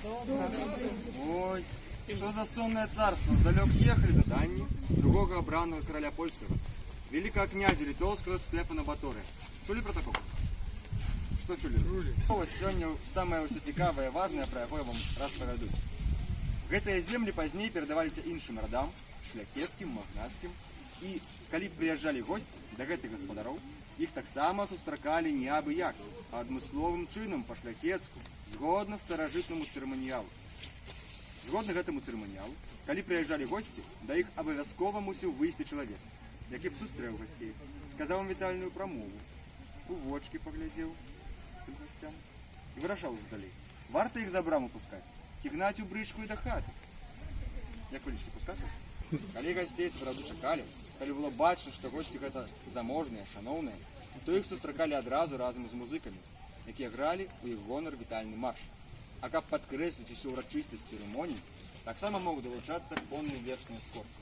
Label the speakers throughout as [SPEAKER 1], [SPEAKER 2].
[SPEAKER 1] Ой, што за соннае царства, здалёк ехалі да Дані другога абранага караля польскага, вялікага князя літоўскага Стэфана Баторыя. Чулі пра такога? Што чулі? Чулі. Вось сёння самае ўсё цікавае і важнае, пра якое вам распавяду. Гэтыя землі пазней перадаваліся іншым радам, шляхецкім, магнацкім. І калі прыязджалі госці да гэтых гаспадароў, іх таксама сустракалі не абы як, а адмысловым чынам, па-шляхецку, згодна старажытнаму цырыманіялу. Згодна гэтаму цырыманіялу, калі прыязджалі госці, да іх абавязкова мусіў выйсці чалавек, які б сустрэў гасцей, сказаў ім вітальную прамову, у вочкі паглядзеў тым гасцям і вырашаў ужо далей: варта іх за браму пускаць ці гнаць у брычку і да хаты. Як вы лічыце, пускаць? Калі гасцей сапраўды чакалі, калі было бачна, што госці гэта заможныя, шаноўныя, то іх сустракалі адразу разам з музыкамі, якія гралі ў іх гонар вітальны марш. А каб падкрэсліць усю ўрачыстасць цырымоніі, таксама мог далучацца конны вершны эскорт.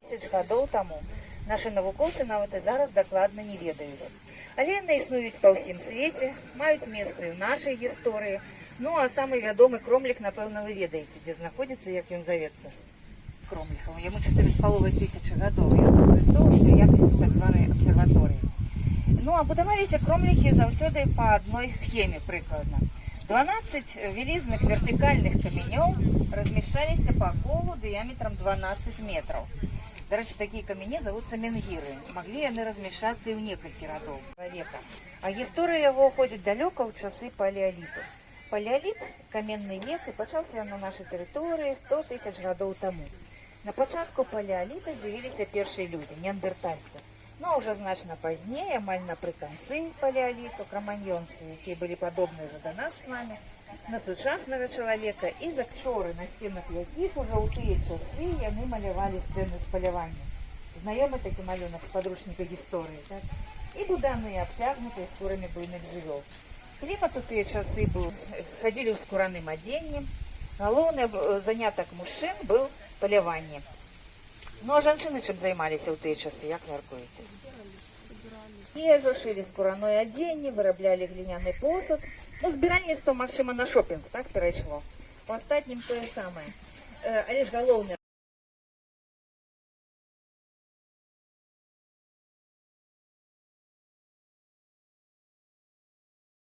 [SPEAKER 2] Тысяч гадоў таму нашы навукоўцы нават і зараз дакладна не ведаюць. Але яны існуюць па ўсім свеце, маюць месца і ў нашай гісторыі. Ну а самы вядомы кромлех, напэўна, вы ведаеце, дзе знаходзіцца, як ён завецца. Кромлехам. Яму 4,5 тысячы гадоў. Ён выкарыстоўваўся ў якасці так званай абсерваторыі. Ну а будаваліся кромлехі заўсёды па адной схеме прыкладна. 12 вялізных вертыкальных каменёў размяшчаліся па колу дыяметрам 12 метраў. Дарэчы, такія камені завуцца менгіры. Маглі яны размяшчацца і ў некалькі радоў века. А гісторыя яго уходзіць далёка ў часы палеаліту. Палеаліт, каменны век, і пачаўся ён на нашай тэрыторыі 100 тысяч гадоў таму. На пачатку палеаліта з'явіліся першыя людзі, неандэртальцы. Ну а ўжо значна пазней, амаль напрыканцы палеаліту, краманьёнцы, якія былі падобныя ўжо да нас з вами, на сучаснага чалавека, і закчоры, на сценах якіх ужо ў тыя часы яны малявалі сцэны з палявання. Знаёмы такі малюнак з падручніка гісторыі, так? І буданы, абцягнутыя скурамі буйных жывёл. Клімат у тыя часы быў, хадзілі ў скураным адзенні. Галоўны занятак мужчын быў паляванне. Ну а жанчыны чым займаліся ў тыя часы, як мяркуеце? Ежу, шылі скураное адзенне, выраблялі гліняны посуд. Ну, збіральніцтва, магчыма, на шопінг, так, перайшло. У астатнім тое самае. Але ж галоўнае